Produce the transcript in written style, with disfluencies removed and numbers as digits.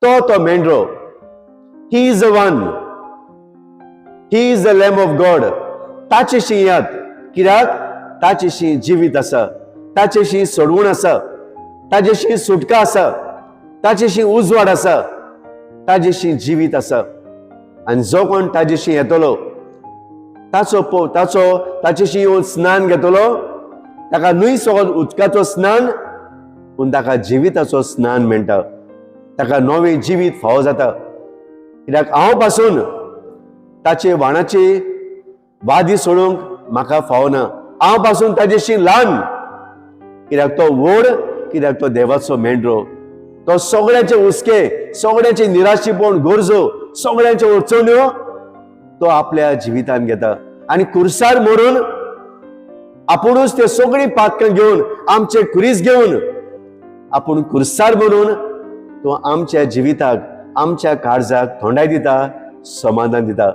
तो तो मेंढरो. He is the one, he is the Lamb of God. ताचेशी येयात, कित्याक ताचेशी जिवीत आसा, ताचेशी सोडवण आसा, ताचेशी सुटका आसा, ताचेशी उजवाड आसा, ताचेशी जिवीत आसा. आनी जो कोण ताजेशी येतलो, ताचो ताचेशी येवन स्नान घेतलो, ताका न्हय सगळो उदकाचो स्नान, पूण ताका जिविताचो स्नान मेळटा. ताका नवें जिवीत फावो जाता, कित्याक हांव पासून ताचे वाणाची वादी सोडूंक म्हाका फावना. हांव पासून ताजेशी ल्हान, कित्याक तो व्हड, कित्याक तो देवाचो मेंढरो. तो सगळ्याचे हुस्के, सगळ्याचे निराशीपण, गरजो, सगळ्यांच्यो अडचण्यो तो आपल्या जिवितान घेता आनी कुर्सार मरून आपुणूच ते सगळीं पातकां घेवन, आमचे खुरीस घेवन, आपूण कुर्सार मरून तो आमच्या जिविताक, आमच्या काळजाक थंडाय दिता, समाधान दिता.